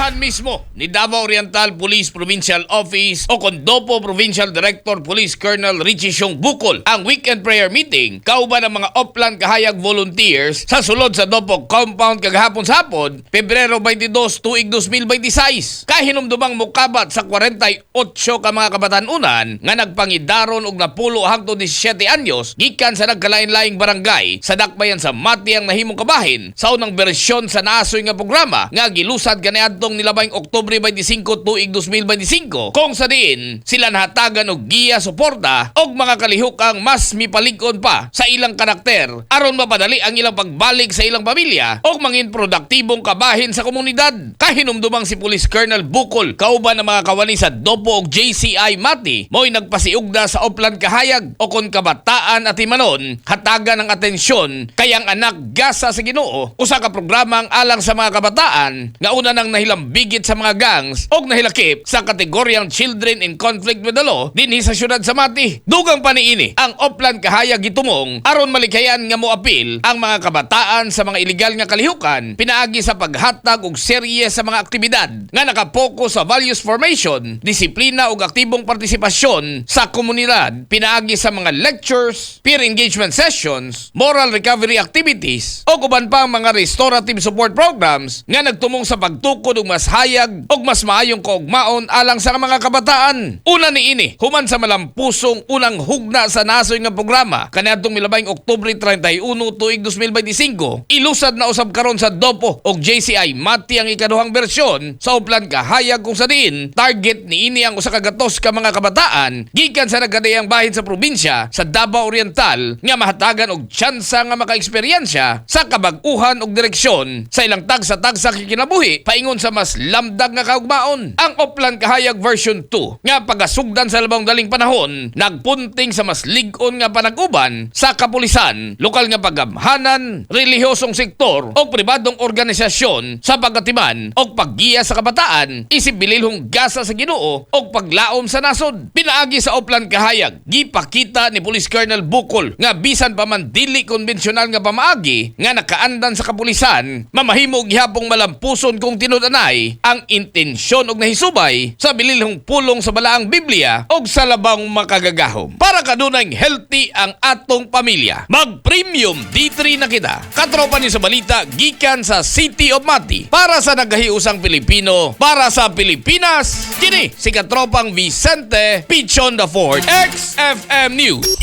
Gingunahan mismo ni Davao Oriental Police Provincial Office o Condopo Provincial Director Police Colonel Richie Siong Bukol ang weekend prayer meeting kauban ng mga Oplan Kahayag volunteers sa sulod sa Dopo Compound kagahapon sa hapon, Pebrero 22, tuig 2026. Kahinumdumang mukabat sa 48 ka mga kabatanunan nga nagpangidaron og napulo hangtod 17 anyos gikan sa nagkalain-laing barangay sa dakbayan sa Mati ang nahimong kabahin sa unang bersyon sa naasoy nga programa nga gilusad kaniadtong nilabayng Oktubre 25 tuig 2025, kung sa diin sila nahatagan og giya, suporta og mga kalihukang mas mipalig-on pa sa ilang karakter aron mapadali ang ilang pagbalik sa ilang pamilya og mangin produktibong kabahin sa komunidad. Kahinumdumang si Police Colonel Bukol kauban ng mga kawani sa Dopo og JCI Mati mo'y nagpasiugda sa Oplan Kahayag o kon Kabataan Atimanon, Hatagan ng Atensyon kay ang Anak Gasa sa Ginoo, usa ka programang alang sa mga kabataan nga una nang nahilambigit sa mga gangs og nahilakip sa kategoryang Children in Conflict with the Law dinhi sa syudad sa Mati. Dugang pa niini, ang Oplan Kahayag gitumong aron malikhayan nga moapil ang mga kabataan sa mga illegal nga kalihukan pinaagi sa paghatag og serye sa mga aktibidad nga nakapokus sa values formation, disiplina ug aktibong partisipasyon sa komunidad pinaagi sa mga lectures, peer engagement sessions, moral recovery activities o uban pang mga restorative support programs nga nagtumong sa pagtukod og mas hayag ug mas maayong kaugmaon alang sa mga kabataan. Una niini, human sa malampusong unang hugna sa nasoy nga programa kaniadtong milabayng Oktubre 31 tuig 2025, ilusad na usab karon sa Dopo og JCI Mati ang ikaduhang bersyon sa Oplan Kahayag, kung sa diin target niini ang 100 ka mga kabataan gikan sa nagkadaiyang bahin sa probinsya sa Davao Oriental nga mahatagan og tsansa nga makaeksperyensya sa kabag-uhan og direksyon sa ilang tagsa-tagsa kinabuhi paingon sa mas lamdag nga kaugmaon. Ang Oplan Kahayag version 2 nga pagasugdan sa labong daling panahon nagpunting sa mas lig-on nga panag-uban sa kapulisan, lokal nga paggamhanan, relihiyosong sektor o pribadong organisasyon sa pagatiman o paggiya sa kabataan isip bililhong gasa sa Ginoo o paglaom sa nasod. Pinaagi sa Oplan Kahayag, gipakita ni Police Colonel Bukol nga bisan pa man dili konbensyonal nga pamaagi nga nakaandan sa kapulisan, mamahimo gihapong malampuson kung tinud-anay ang intensyon og nahisubay sa bililhong pulong sa balaang Biblia og sa labang makagagahom. Para kanunayng healthy ang atong pamilya, mag-Premium D3 na kita. Katropa niyo sa balita gikan sa City of Mati. Para sa nagahiusang Pilipino, para sa Pilipinas, kini si Katropang Vicente Pichon the Fourth, XFM News.